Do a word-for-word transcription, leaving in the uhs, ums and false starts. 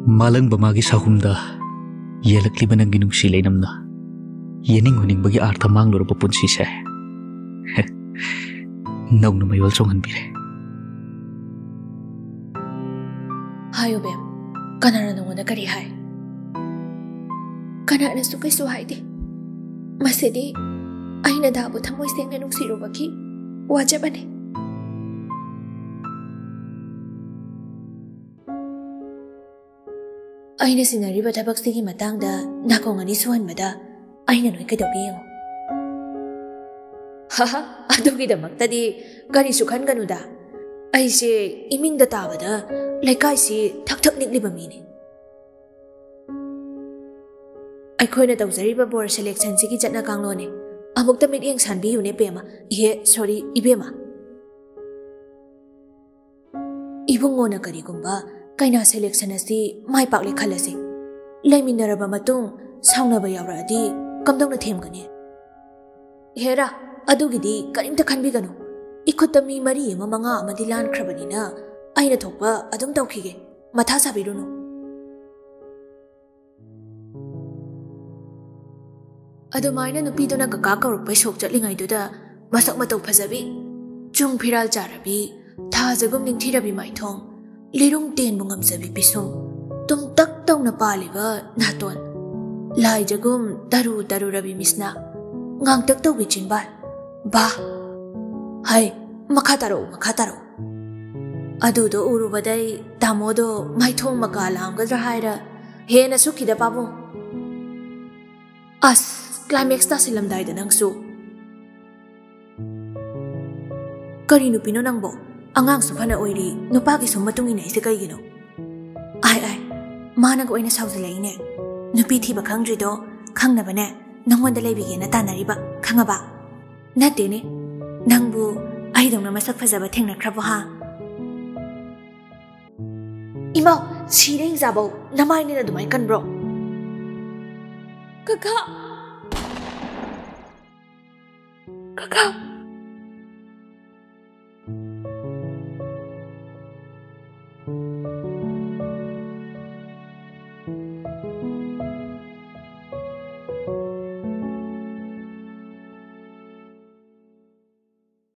ꯃꯥꯂꯪꯕ ꯃꯥꯒꯤ ꯁꯥꯍꯨꯝꯗ ꯌꯦꯜꯂꯛꯂꯤꯕ ꯅꯪꯒꯤ ꯅꯨꯡꯁꯤ ꯂꯩꯅꯝꯅ ꯌꯦꯅꯤꯡ ꯍꯨꯅꯤꯡꯕꯒꯤ ꯑꯥꯔꯊ ꯃꯥꯡꯂꯨꯔꯕ ꯄꯨꯟꯁꯤꯁꯦ ꯅꯧꯅ ꯃꯌꯣꯜ ꯆꯣꯡꯍꯟꯕꯤꯔꯦ꯫ ꯍꯥꯏꯌꯨ ꯕꯦꯝ, ꯀꯅꯥꯅ ꯅꯉꯣꯟꯗ ꯀꯔꯤ ꯍꯥꯏ? ꯀꯅꯥꯅꯁꯨ ꯀꯩꯁꯨ ꯍꯥꯏꯗꯦ꯫ ꯃꯁꯤꯗꯤ ꯑꯩꯅ ꯗꯥꯕꯨ ꯊꯃꯣꯏ ꯁꯦꯡꯅ ꯅꯨꯡꯁꯤꯔꯨꯕꯒꯤ ꯋꯥꯖꯕꯅꯤ꯫ ꯑꯩꯅ ꯁꯤꯟꯅꯔꯤꯕ ꯊꯕꯛꯁꯤꯒꯤ ꯃꯇꯥꯡꯗ ꯅꯥꯀꯣꯡ ꯑꯅꯤ ꯁꯨꯍꯟꯕꯗ ꯑꯩꯅ ꯅꯣꯏ ꯀꯩꯗꯧꯒꯦ ꯌꯦꯡꯉꯨ꯫ ꯍꯥꯍꯥ, ꯑꯗꯨꯒꯤꯗꯃꯛꯇꯗꯤ ꯀꯔꯤꯁꯨ ꯈꯟꯒꯅꯨꯗ꯫ ꯑꯩꯁꯦ ꯏꯃꯤꯡꯗ ꯇꯥꯕꯗ ꯂꯩꯀꯥꯏꯁꯤ ꯊꯛ ꯊꯛ ꯅꯤꯛꯂꯤꯕ ꯃꯤꯅꯤ꯫ ꯑꯩꯈꯣꯏꯅ ꯇꯧꯖꯔꯤꯕ ꯕꯣꯔ ꯁꯦꯂꯦꯛꯁꯟꯁꯤꯒꯤ ꯆꯠꯅ ꯀꯥꯡꯂꯣꯟꯅꯦ꯫ ꯑꯃꯨꯛꯇ ꯃꯤꯠꯌꯦꯡ ꯁꯥꯟꯕꯤꯌꯨꯅꯦ ꯄꯦꯃ, ꯏꯍꯦ, ꯁꯣꯔꯤ, ꯏꯕꯦꯝꯃ꯫ ꯏꯕꯨꯡꯉꯣꯅ ꯀꯔꯤꯒꯨꯝꯕ ꯀꯩꯅꯥ ꯁꯦꯂꯦꯛꯁꯟ ꯑꯁꯤ ꯃꯥꯏ ꯄꯥꯛꯂꯦ ꯈꯜꯂꯁꯤ꯫ ꯂꯩꯃꯤꯟꯅꯔꯕ ꯃꯇꯨꯡ ꯁꯥꯎꯅꯕ ꯌꯥꯎꯔꯛꯑꯗꯤ ꯀꯝꯗꯧꯅ ꯊꯦꯝꯒꯅꯤ? ꯍꯦꯔꯥ, ꯑꯗꯨꯒꯤꯗꯤ ꯀꯔꯤꯝꯇ ꯈꯟꯕꯤꯒꯅꯨ꯫ ꯏꯈꯨꯠꯇ ꯃꯤ ꯃꯔꯤ ꯑꯃ ꯃꯉꯥ ꯑꯃꯗꯤ ꯂꯥꯟꯈ꯭ꯔꯕꯅꯤꯅ ꯑꯩꯅ ꯊꯣꯛꯄ ꯑꯗꯨꯝ ꯇꯧꯈꯤꯒꯦ꯫ ꯃꯊꯥ ꯁꯥꯕꯤꯔꯨꯅꯨ꯫ ꯑꯗꯨꯃꯥꯏꯅ ꯅꯨꯄꯤꯗꯨꯅ ꯀꯀꯥ ꯀꯧꯔꯛꯄꯩ ꯁꯣꯛ ꯆꯠꯂꯤꯉꯩꯗꯨꯗ ꯃꯁꯛ ꯃꯇꯧ ꯐꯖꯕꯤ, ꯆꯨꯡ ꯐꯤꯔꯥꯜ ꯆꯥꯔꯕꯤ, ꯊꯥꯖꯒꯨꯝ ꯅꯤꯡꯊꯤꯔꯕꯤ ꯃꯥꯏꯊꯣꯡ, ꯂꯤꯔꯨꯡ ꯇꯦꯟꯕꯨ ꯉꯝꯖꯕꯤ ꯄꯤꯁꯨꯝ, ꯇꯨꯝꯇꯛ ꯇꯧꯅ ꯄꯥꯜꯂꯤꯕ ꯅꯥꯇꯣꯟ, ꯂꯥꯏꯖꯒꯨꯝ ꯇꯔꯨ ꯇꯔꯨꯔꯕꯤ ꯃꯤꯠꯁꯅꯥ, ꯉꯥꯡꯇꯛ ꯇꯧꯕꯤ ꯆꯤꯟꯕꯥꯜ꯫ ꯕꯥ! ꯍꯩ, ꯃꯈꯥ ꯇꯥꯔꯛꯎ, ꯃꯈꯥ ꯇꯥꯔꯛꯎ꯫ ꯑꯗꯨꯗꯣ ꯎꯔꯨꯕꯗꯩ ꯇꯥꯃꯣꯗꯣ ꯃꯥꯏꯊꯣꯡ ꯃꯀꯥ ꯂꯥꯝꯒꯗ꯭ꯔꯥ ꯍꯥꯏꯔ ꯍꯦꯟꯅ ꯁꯨꯛꯈꯤꯗ ꯄꯥꯕꯨꯡ꯫ ꯑꯁ, ꯀ꯭ꯂꯥꯏꯃꯦꯛꯁ ꯇꯥꯁꯤꯜꯂꯝꯗꯥꯏꯗ ꯅꯪꯁꯨ꯫ ꯀꯔꯤ ꯅꯨꯄꯤꯅꯣ ꯅꯪꯕꯣ? ꯑꯉꯥꯡꯁꯨ ꯐꯅ ꯑꯣꯏꯔꯤ, ꯅꯨꯄꯥꯒꯤ ꯁꯨꯝ ꯃꯇꯨꯡ ꯏꯟꯅꯩꯁꯦ ꯀꯩꯒꯤꯅꯣ? ꯑꯥꯏ, ꯑꯥꯏ, ꯃꯥꯅꯒ ꯑꯣꯏꯅ ꯁꯥꯎꯖꯤꯜꯂꯛꯏꯅꯦ꯫ ꯅꯨꯄꯤ ꯊꯤꯕ ꯈꯪꯗ꯭ꯔꯤꯗꯣ ꯈꯪꯅꯕꯅꯦ ꯅꯪꯉꯣꯟꯗ ꯂꯩꯕꯤꯒꯦꯅ ꯇꯥꯟꯅꯔꯤꯕ, ꯈꯪꯉꯕ? ꯅꯠꯇꯦꯅꯦ, ꯅꯪꯕꯨ ꯑꯩꯗꯧꯅ ꯃꯁꯛ ꯐꯖꯕ ꯊꯦꯡꯅꯈ꯭ꯔꯕꯣ ꯍꯥ? ꯏꯃꯥ, ꯁꯤꯔꯦ ꯍꯤꯡꯖꯥꯕꯧ, ꯅꯃꯥꯏꯅꯦꯅ ꯑꯗꯨꯃꯥꯏꯅ ꯀꯟꯕ꯭ꯔꯣ? ꯀꯀꯥ! ꯀꯀꯥ!